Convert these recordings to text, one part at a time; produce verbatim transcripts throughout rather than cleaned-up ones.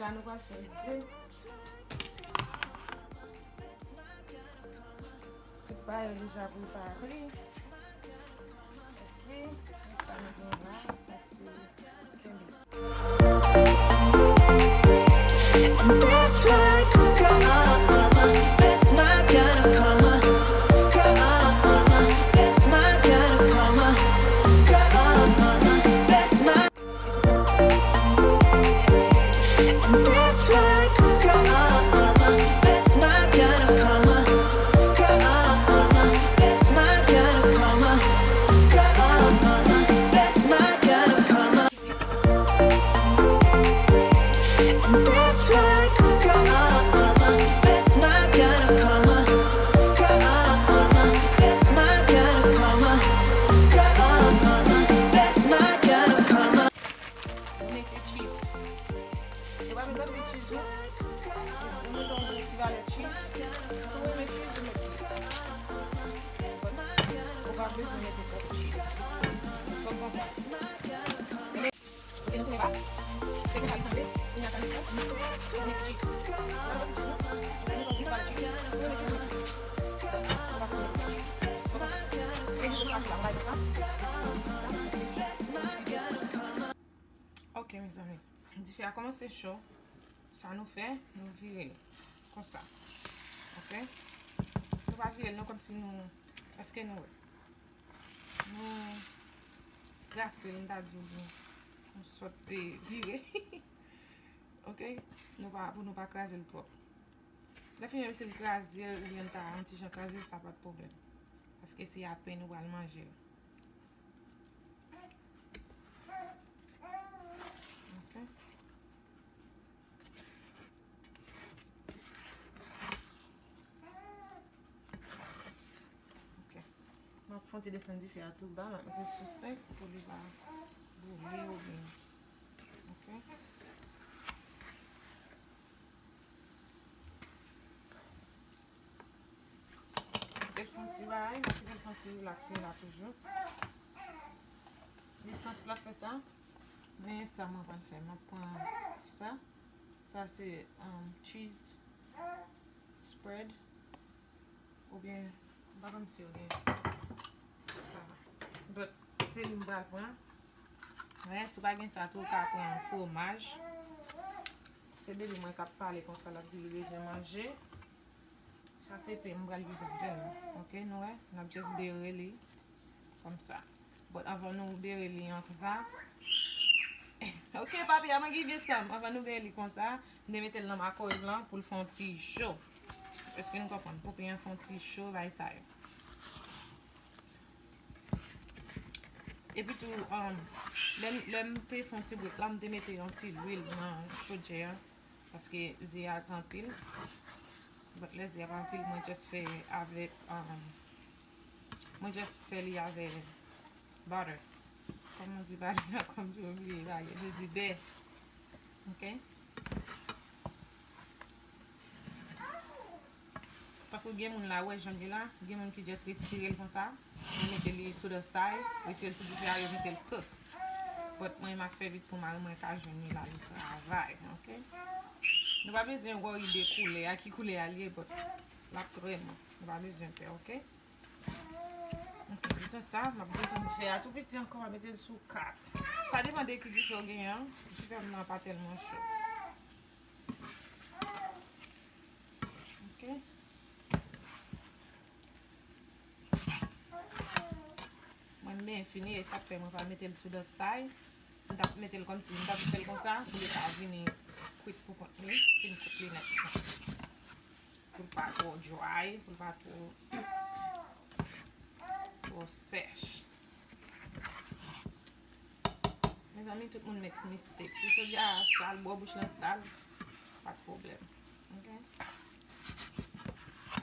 La, nou pral fè ze. Tout bagay yo deja prepare. Ok, sa nou gen la, sa se kenbe. And that's my kind of karma. That's my kind of karma. Karma, that's my kind of karma. Karma, that's my And that's my karma, that's my kind of karma. Karma, that's my kind of karma. Karma, that's my kind of karma. And that's my karma, that's my kind of karma. Karma, that's my kind of karma. Karma, that's my kind of karma. Nou mete cheese. Yo pa bezwen anpil cheese, non. Ou mete yon bon ti valè cheese. Si w renmen cheese, ou met cheese. But ou pa bezwen mete twòp cheese. Kòm konsa. Ok, nou tounen pa. Se konsa li sanble. Kounye a sa nou fè. Nou mete cheese. Nou mete cheese, non. Ou mete yon ti valè cheese. Si w renmen cheese, ou met cheese. Ou pa bezwen mete cheese. Kòm konsa. E nou mete cheese la, nou bay konsa. Ok, mezanmi. Dife a kòmanse cho. Sa nou fè, nou vire l konsa. Ok? Nou pa vire l non, kòmsi nou, èske nou wè? Nou brase l, m ta di w byen. Yon sòt de vire. Ok? Nou pa, pou nou pa kraze l twòp. Lè fini, menm si l kraze, oubyen l ta yon ti jan kraze, sa pa t pwoblèm. Paske se apre nou pral manje l. Ok. Ok. M ap fè yon ti desann dife a tou ba, m ap mete sou senk pou li pa boule oubyen. Ok. Kite l fè yon ti bagay, kite l fè yon ti relax la toujou. Li sans l ap fè sa. Men sa mwen pral fè, m ap pran sa. Sa se, um, cheese spread. Oubyen, m pa konn si yo gen sa. But, se li m pral pran. Men, si w pa gen sa tou, ou ka pran fwomaj. Se bebe mwen k ap pale konsa, l ap di li bezwen manje. Sa se pen m pral use avè l. Ok, nou wè? N ap just bere li konsa. But anvan nou bere li an konsa. Ok, papi, I'm gonna give you some. Anvan nou bere li konsa, m te mete l nan microwave lan pou l fè yon ti cho. Èske nou konprann? Pou pen an fè yon ti cho, bay sa yo. Epi tou, um, lè, lè m te fè yon ti break la, m te mete yon ti lwil nan chodyè an. Paske ze a t anpil. But lè ze a pa anpil, mwen just fè avèk, um, mwen just fè li avè butter. Kòman di butter la, kòm di m bliye bagay, je di bè. Ok? Tankou gen moun la, wè jan l ye la, gen moun ki just retire l konsa, yo mete li to the side, retire l sou dife a, yo mete l cook. But mwen, m ap fè vit pou mari mwen ka jwenn li la, li travay, ok? Nou pa bezwen worry de koulè a, ki koulè a l ye, but l ap trè bon. Nou pa bezwen pè, ok? Ok, se sa, m ap desann dife a tou piti ankò, m ap mete l sou kat. Sa depann de ki dife w genyen an, dife m nan pa tèlman cho. Ok. Mwen byen fini, e sa k fè mwen pa mete l to the side. M t ap mete l kòmsi, m t ap fè l konsa, pou li ka vini kwit pou kont li, fin kwit li nèt. Pou l pa twò dry, pou l pa twò, twò sèch. Mezanmi, tout moun make mistake. Si chodyè a sal, bò bouch lan sal, pa t pwoblèm. Ok?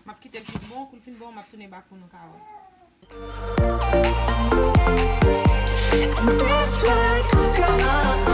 M ap kite l tout bon, kou l fin bon, m ap tounen bak pou nou ka wè. And that's my karma.